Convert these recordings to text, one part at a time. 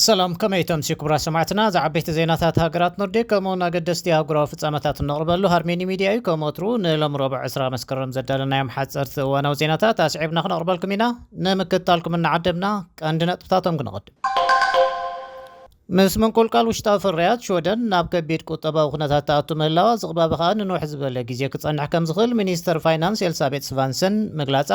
ሰላም፣ ከመይ ተምስዩ ክቡራት ሰማዕትና? ዝዓበይቲ ዜናታት ሃገራት ኖርዲክ ከምኡውን ኣገደስቲ ኣህጉራዊ ፍጻመታት እነቕርበሉ ሃርሜኒ ሚድያ እዩ። ከም ወትሩ ንሎም ረቡዕ ዕስራ መስከረም ዘዳለናዮም ሓጸርቲ እዋናዊ ዜናታት ኣስዒብና ክነቕርበልኩም ኢና። ንምክትታልኩም እናዓደምና ቀንዲ ነጥብታቶም ክነቐድም። ምስ ምንቁልቃል ውሽጣዊ ፍርያት ሽወደን ናብ ከቢድ ቁጠባዊ ኩነታት ትኣቱ ምህላዋ፣ ዝቕባበ ከኣ ንንውሕ ዝበለ ግዜ ክጸንሕ ከም ዝኽእል ሚኒስተር ፋይናንስ ኤልሳቤጥ ስቫንሰን ምግላጻ፣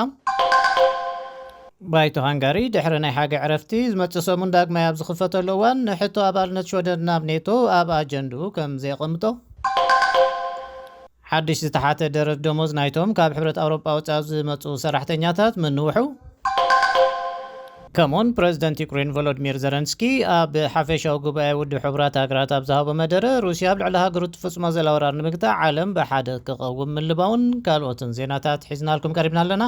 ባይቶ ሃንጋሪ ድሕሪ ናይ ሓጋይ ዕረፍቲ ዝመጽእ ሰሙን ዳግማይ ኣብ ዝኽፈተሉ እዋን፣ ንሕቶ ኣባልነት ሽወደን ናብ ኔቶ ኣብ ኣጀንድኡ ከም ዘየቐምጦ፣ ሓድሽ ዝተሓተ ደረት ደሞዝ ናይቶም ካብ ሕብረት ኣውሮጳ ወጻኢ ዝመጹ ሰራሕተኛታት ምንውሑ፣ ከምኡውን ፕረዚደንት ዩክሬን ቮሎዲሚር ዘለንስኪ ኣብ ሓፈሻዊ ጉባኤ ውድብ ሕቡራት ሃገራት ኣብ ዝሃቦ መደረ፣ ሩስያ ኣብ ልዕሊ ሃገሩ ትፍጽሞ ዘላ ወራር ንምግታእ ዓለም ብሓደ ክቐውም ምልባውን ካልኦትን ዜናታት ሒዝናልኩም ቀሪብና ኣለና።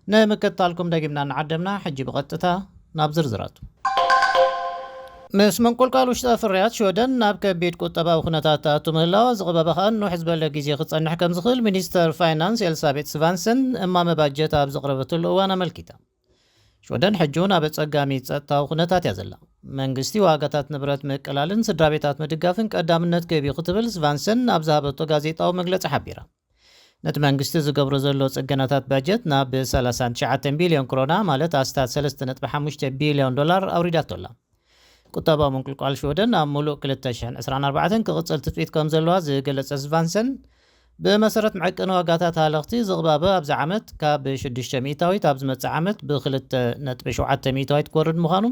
ንምክትታልኩም ደጊምና እናዓደምና፣ ሕጂ ብቐጥታ ናብ ዝርዝራቱ። ምስ ምንቁልቃል ውሽጣዊ ፍርያት ሽወደን ናብ ከቢድ ቁጠባዊ ኩነታት ትኣቱ ምህላዋ፣ ዝቕባበ ከኣ ንውሕ ዝበለ ግዜ ክጸንሕ ከም ዝኽእል ሚኒስተር ፋይናንስ ኤልሳቤጥ ስቫንሰን እማመ ባጀት ኣብ ዘቕረበትሉ እዋን ኣመልኪታ። ሽወደን ሕጂ እውን ኣብ ኣጸጋሚ ጸጥታዊ ኩነታት እያ ዘላ። መንግስቲ ዋጋታት ንብረት ምቅላልን ስድራ ቤታት ምድጋፍን ቀዳምነት ክህብ እዩ ክትብል ስቫንሰን ኣብ ዝሃበቶ ጋዜጣዊ መግለጺ ሓቢራ። ነቲ መንግስቲ ዝገብሮ ዘሎ ጽገናታት ባጀት ናብ ሰላሳን ትሽዓተን ቢልዮን ክሮና፣ ማለት ኣስታት ሰለስተ ነጥቢ ሓሙሽተ ቢልዮን ዶላር ኣውሪዳቶ ኣላ። ቁጠባዊ ምንቁልቋል ሽወደን ኣብ ምሉእ ክልተ ሽሕን ዕስራን ኣርባዕተን ክቕጽል ትጽቢት ከም ዘለዋ ዝገለጸ ስቫንሰን፣ ብመሰረት መዐቀኒ ዋጋታት ሃለኽቲ ዝቕባበ ኣብዚ ዓመት ካብ ሽዱሽተ ሚእታዊት ኣብ ዝመጽእ ዓመት ብክልተ ነጥቢ ሸውዓተ ሚእታዊት ክወርድ ምዃኑ፣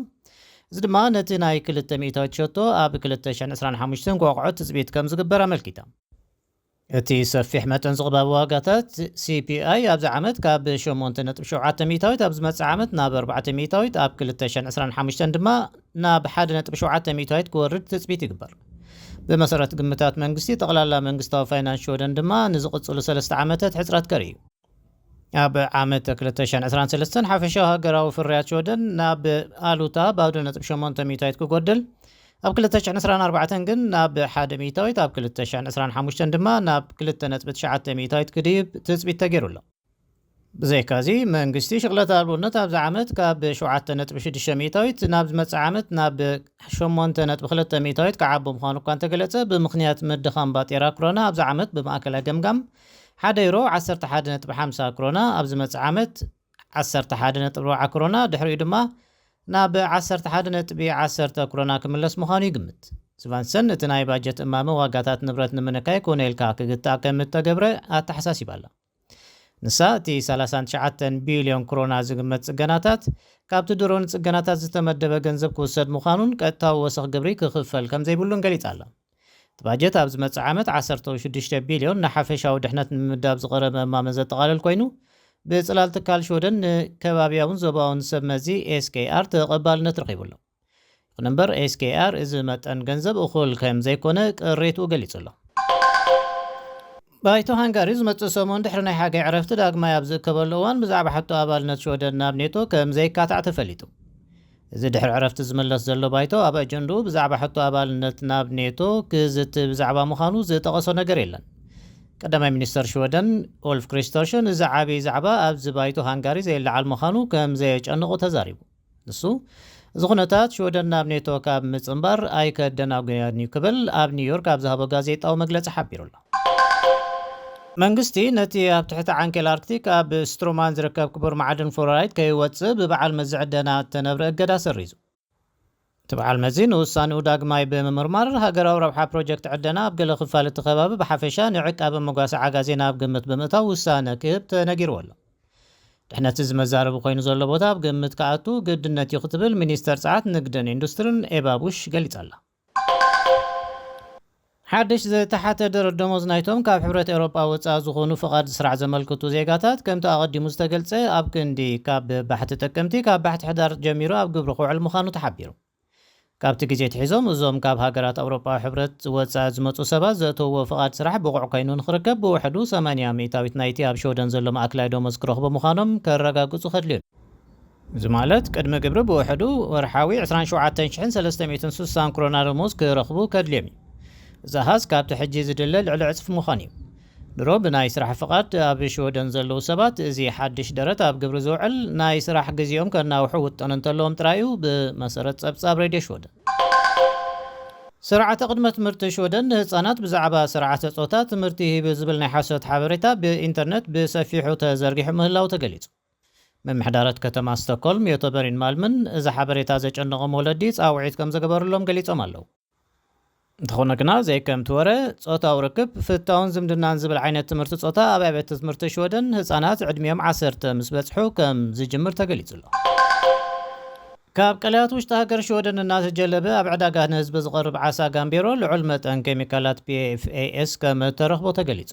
እዚ ድማ ነቲ ናይ ክልተ ሚእታዊት ሸቶ ኣብ ክልተ ሽሕን ዕስራን ሓሙሽተን ክወቕዖ ትጽቢት ከም ዝግበር ኣመልኪታ። እቲ ሰፊሕ መጠን ዝቕባበ ዋጋታት ሲ ፒ ኣይ ኣብዚ ዓመት ካብ ሸሞንተ ነጥቢ ሸውዓተ ሚእታዊት ኣብ ዝመጽእ ዓመት ናብ ኣርባዕተ ሚእታዊት፣ ኣብ ክልተ ሽሕን ዕስራን ሓሙሽተን ድማ ናብ ሓደ ነጥቢ ሸውዓተ ሚእታዊት ክወርድ ትጽቢት ይግበር። ብመሰረት ግምታት መንግስቲ፣ ጠቕላላ መንግስታዊ ፋይናንስ ሽወደን ድማ ንዝቕጽሉ ሰለስተ ዓመታት ሕጽረት ከርኢ እዩ። ኣብ ዓመት ክልተ ሽሕን ዕስራን ሰለስተን ሓፈሻዊ ሃገራዊ ፍርያት ሽወደን ናብ ኣሉታ ባዶ ነጥቢ ሸሞንተ ሚእታዊት ክጎድል፣ ኣብ ክልተ ሽሕን ዕስራን ኣርባዕተን ግን ናብ ሓደ ሚእታዊት፣ ኣብ ክልተ ሽሕን ዕስራን ሓሙሽተን ድማ ናብ ክልተ ነጥቢ ትሽዓተ ሚእታዊት ክድይብ ትጽቢት ተገይሩ ኣሎ። ብዘይካዚ፣ መንግስቲ ሽቕለት ኣልቦነት ኣብዚ ዓመት ካብ ሸውዓተ ነጥቢ ሽዱሽተ ሚእታዊት ናብ ዝመጽእ ዓመት ናብ ሸሞንተ ነጥቢ ክልተ ሚእታዊት ክዓቢ ምዃኑ እኳ እንተገለጸ፣ ብምኽንያት ምድኻም ባጤራ ክሮና ኣብዚ ዓመት ብማእከላይ ገምጋም ሓደ ዩሮ ዓሰርተ ሓደ ነጥቢ ሓምሳ ክሮና፣ ኣብ ዝመጽእ ዓመት ዓሰርተ ሓደ ነጥቢ ኣርባዓ ክሮና፣ ድሕሪኡ ድማ ናብ ዓሰርተ ሓደ ነጥቢ ዓሰርተ ክሮና ክምለስ ምዃኑ ይግምት። ስቫንሰን፣ እቲ ናይ ባጀት እማመ ዋጋታት ንብረት ንምንካይ ኮነ ኢልካ ክግታእ ከም እተገብረ ኣተሓሳሲባ ኣላ። ንሳ፣ እቲ ሰላሳን ትሽዓተን ቢልዮን ክሮና ዝግመት ጽገናታት፣ ካብቲ ድሮ ንጽገናታት ዝተመደበ ገንዘብ ክውሰድ ምዃኑን ቀጥታዊ ወሰኽ ግብሪ ክኽፈል ከም ዘይብሉን ገሊጻ ኣላ። እቲ ባጀት ኣብ ዝመጽእ ዓመት ዓሰርተ ሽዱሽተ ቢልዮን ንሓፈሻዊ ድሕነት ንምምዳብ ዝቐረበ እማመ ዘጠቓልል ኮይኑ፣ ብጽላል ትካል ሽወደን ንከባብያውን ዞባውን ሰብ መዚ ኤስ ኬ ኣር ተቐባልነት ረኺቡ ኣሎ። ይኹን እምበር፣ ኤስ ኬ ኣር እዚ መጠን ገንዘብ እኹል ከም ዘይኮነ ቅሬትኡ ገሊጹ ኣሎ። ባይቶ ሃንጋሪ ዝመጽእ ሰሙን ድሕሪ ናይ ሓጋይ ዕረፍቲ ዳግማይ ኣብ ዝእከበሉ እዋን፣ ብዛዕባ ሕቶ ኣባልነት ሽወደን ናብ ኔቶ ከም ዘይካታዕ ተፈሊጡ። እዚ ድሕሪ ዕረፍቲ ዝምለስ ዘሎ ባይቶ፣ ኣብ ኣጀንድኡ ብዛዕባ ሕቶ ኣባልነት ናብ ኔቶ ክዝትብ ብዛዕባ ምዃኑ ዝጠቐሶ ነገር የለን። ቀዳማይ ሚኒስተር ሽወደን ኡልፍ ክሪስተርሽን፣ እዚ ዓቢ ዛዕባ ኣብዚ ባይቶ ሃንጋሪ ዘይለዓል ምዃኑ ከም ዘየጨንቑ ተዛሪቡ። ንሱ፣ እዚ ኩነታት ሽወደን ናብ ኔቶ ካብ ምጽንባር ኣይከደናጉያን እዩ ክብል ኣብ ኒውዮርክ ኣብ ዝሃቦ ጋዜጣዊ መግለጺ ሓቢሩ ኣሎ። መንግስቲ ነቲ ኣብ ትሕቲ ዓንኬል ኣርክቲክ ኣብ ስትሩማን ዝርከብ ክቡር ማዕድን ፍሎራይድ ከይወጽእ ብበዓል መዚ ዕደና እተነብረ እገዳ ሰሪዙ። እቲ በዓል መዚ ንውሳኔኡ ዳግማይ ብምምርማር፣ ሃገራዊ ረብሓ ፕሮጀክት ዕደና ኣብ ገለ ክፋል እቲ ከባቢ ብሓፈሻ ንዕቃበ መጓሰ ዓጋዜ ናብ ግምት ብምእታው ውሳነ ክህብ ተነጊርዎ ኣሎ። ድሕነቲ ዝመዛረቢ ኮይኑ ዘሎ ቦታ ኣብ ግምት ክኣቱ ግድነት እዩ ክትብል ሚኒስተር ጸዓት፣ ንግድን ኢንዱስትርን ኤባ ቡሽ ገሊጻ ኣላ። ሓድሽ ዝተሓተ ደረት ደሞዝ ናይቶም ካብ ሕብረት ኤውሮጳ ወጻኢ ዝኾኑ ፍቓድ ስራሕ ዘመልክቱ ዜጋታት፣ ከምቲ ኣቐዲሙ ዝተገልጸ፣ ኣብ ክንዲ ካብ ባሕቲ ጥቅምቲ፣ ካብ ባሕቲ ሕዳር ጀሚሩ ኣብ ግብሪ ክውዕል ምዃኑ ተሓቢሩ። ካብቲ ግዜ ኣትሒዞም፣ እዞም ካብ ሃገራት ኣውሮጳዊ ሕብረት ወጻኢ ዝመጹ ሰባት ዘእተውዎ ፍቓድ ስራሕ ብቑዕ ኮይኑ ንኽርከብ፣ ብውሕዱ ሰማንያ ሚእታዊት ናይቲ ኣብ ሽወደን ዘሎ ማእከላይ ደሞዝ ክረኽቡ ምዃኖም ከረጋግጹ ከድልዮም። እዚ ማለት፣ ቅድሚ ግብሪ ብውሕዱ ወርሓዊ ዕስራን ሸውዓተን ሽሕን ሰለስተ ሚእትን ስሳን ክሮና ደሞዝ ክረኽቡ ከድልዮም እዩ። እዚ ኣሃዝ ካብቲ ሕጂ ዝድለ ልዕሊ ዕጽፊ ምዃኑ እዩ። ድሮ ብናይ ስራሕ ፍቓድ ኣብ ሽወደን ዘለዉ ሰባት፣ እዚ ሓድሽ ደረት ኣብ ግብሪ ዝውዕል ናይ ስራሕ ግዜኦም ከናውሑ ውጥን እንተለዎም ጥራይ እዩ፣ ብመሰረት ጸብጻብ ሬድዮ ሽወደን። ስርዓተ ቅድመ ትምህርቲ ሽወደን ንህፃናት ብዛዕባ ስርዓተ ፆታ ትምህርቲ ይህብ ዝብል ናይ ሓሶት ሓበሬታ ብኢንተርነት ብሰፊሑ ተዘርጊሑ ምህላው ተገሊጹ። ምምሕዳራት ከተማ ስቶክሆልም ዮቶበሪን ማልምን እዚ ሓበሬታ ዘጨነቖም ወለዲ ፃውዒት ከም ዘገበሩሎም ገሊጾም ኣለዉ። እንተኾነ ግና ዘይከምቲ ወረ ፆታዊ ርክብ ፍታውን ዝምድናን ዝብል ዓይነት ትምህርቲ ፆታ ኣብ ኣብያተ ትምህርቲ ሽወደን ህፃናት ዕድሚኦም ዓሰርተ ምስ በፅሑ ከም ዝጅምር ተገሊጹ ኣሎ። ካብ ቀላያት ውሽጢ ሃገር ሽወደን እናተጀለበ ኣብ ዕዳጋ ንህዝቢ ዝቐርብ ዓሳ ጋምቤሮ ልዑል መጠን ኬሚካላት ፒኤፍኤስ ከም እተረኽቦ ተገሊጹ።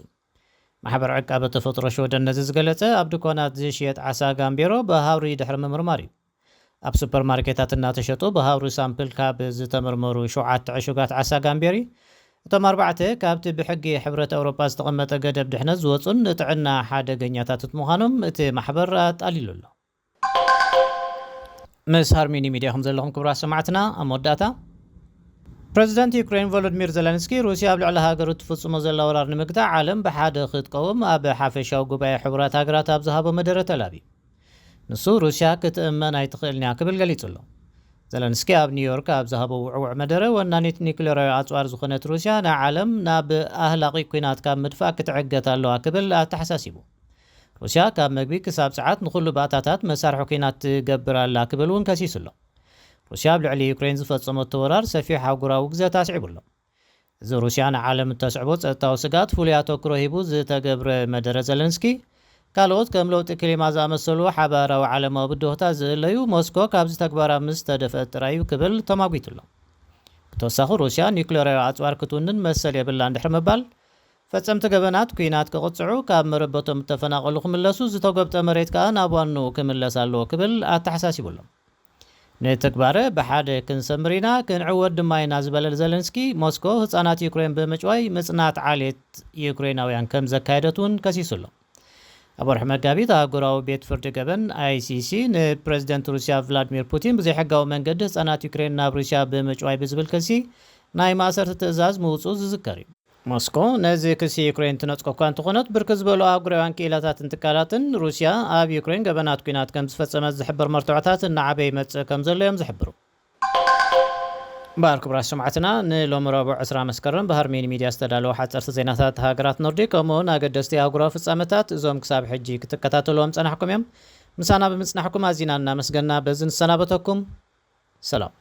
ማሕበር ዕቃበ ተፈጥሮ ሽወደን ነዚ ዝገለጸ ኣብ ድኳናት ዝሽየጥ ዓሳ ጋምቤሮ ብሃውሪ ድሕሪ ምምርማር እዩ። ኣብ ሱፐርማርኬታት እናተሸጡ ብሃውሪ ሳምፕል ካብ ዝተመርመሩ ሸውዓተ ዕሹጋት ዓሳ ጋምቤሪ እቶም ኣርባዕተ ካብቲ ብሕጊ ሕብረት ኣውሮጳ ዝተቐመጠ ገደብ ድሕነት ዝወፁን ንጥዕና ሓደገኛታት ምዃኖም እቲ ማሕበር ኣጣሊሉ ኣሎ። ምስ ሃርሚኒ ሚድያ ከም ዘለኹም ክቡራት ሰማዕትና ኣብ መወዳእታ ፕረዚደንት ዩክሬን ቮሎዲሚር ዘለንስኪ ሩስያ ኣብ ልዕሊ ሃገሩ ትፍጽሞ ዘላ ወራር ንምግታእ ዓለም ብሓደ ክትቀውም ኣብ ሓፈሻዊ ጉባኤ ሕቡራት ሃገራት ኣብ ዝሃቦ መደረ ተላብዩ። ንሱ ሩስያ ክትእመን ኣይትኽእልን እያ ክብል ገሊጹ ኣሎ። ዘለንስኪ ኣብ ኒውዮርክ ኣብ ዝሃቦ ውዕውዕ መደረ ወናኒት ኒክሌራዊ ኣጽዋር ዝኾነት ሩስያ ንዓለም ናብ ኣህላቒ ኲናት ካብ ምድፋእ ክትዕገት ኣለዋ ክብል ኣተሓሳሲቡ። ሩስያ ካብ መግቢ ክሳብ ጸዓት ንኹሉ ባእታታት መሳርሒ ኲናት ትገብር ኣላ ክብል እውን ከሲሱ ኣሎ። ሩስያ ኣብ ልዕሊ ዩክሬን ዝፈጸመቶ ወራር ሰፊሕ ኣህጉራዊ ውግዘት ኣስዒቡ ኣሎ። እዚ ሩስያ ንዓለም እተስዕቦ ጸጥታዊ ስግኣት ፍሉይ ኣተኩሮ ሂቡ ዝተገብረ መደረ ዘለንስኪ ካልኦት ከም ለውጢ ክሊማ ዝኣመሰሉ ሓባራዊ ዓለማዊ ብድሆታት ዝእለዩ ሞስኮ ካብዚ ተግባራ ምስ ተደፍአት ጥራይ እዩ ክብል ተማጒቱ ኣሎ። ብተወሳኺ ሩስያ ኒውክሌራዊ ኣጽዋር ክትውንን መሰል የብላን ድሕሪ ምባል ፈጸምቲ ገበናት ኲናት ክቕጽዑ፣ ካብ መረበቶም እተፈናቐሉ ክምለሱ፣ ዝተጎብጠ መሬት ከኣ ናብ ዋንኡ ክምለስ ኣለዎ ክብል ኣተሓሳሲቡ ኣሎ። ንተግባረ ብሓደ ክንሰምር ኢና፣ ክንዕወት ድማ ኢና ዝበለ ዘለንስኪ ሞስኮ ህጻናት ዩክሬን ብምጭዋይ ምጽናት ዓሌት ዩክሬናውያን ከም ዘካየደት እውን ከሲሱ ኣሎ። ኣብ ወርሒ መጋቢት ኣህጉራዊ ቤት ፍርዲ ገበን ኣይሲሲ ንፕረዚደንት ሩስያ ቭላድሚር ፑቲን ብዘይሕጋዊ መንገዲ ህጻናት ዩክሬን ናብ ሩስያ ብምጭዋይ ብዝብል ክሲ ናይ ማእሰርቲ ትእዛዝ ምውጽኡ ዝዝከር እዩ። ሞስኮ ነዚ ክሲ ዩክሬን ትነጽጎ እኳ እንተኾነት ብርክት ዝበሉ ኣህጉራውያን ክኢላታትን ትካላትን ሩስያ ኣብ ዩክሬን ገበናት ኲናት ከም ዝፈጸመት ዝሕብር መርትዖታት እናዓበየ ይመጽእ ከም ዘሎ እዮም ዝሕብሩ። እምበኣር ክቡራት ሰማዕትና ንሎሚ ረቡዕ ዕስራ መስከረም ብሃርሜኒ ሚድያ ዝተዳለወ ሓጸርቲ ዜናታት ሃገራት ኖርዲክ ከምኡውን ኣገደስቲ ኣህጉራዊ ፍጻመታት እዞም ክሳብ ሕጂ ክትከታተልዎም ጸናሕኩም እዮም። ምሳና ብምጽናሕኩም ኣዚና እናመስገና በዚ ንሰናበተኩም። ሰላም።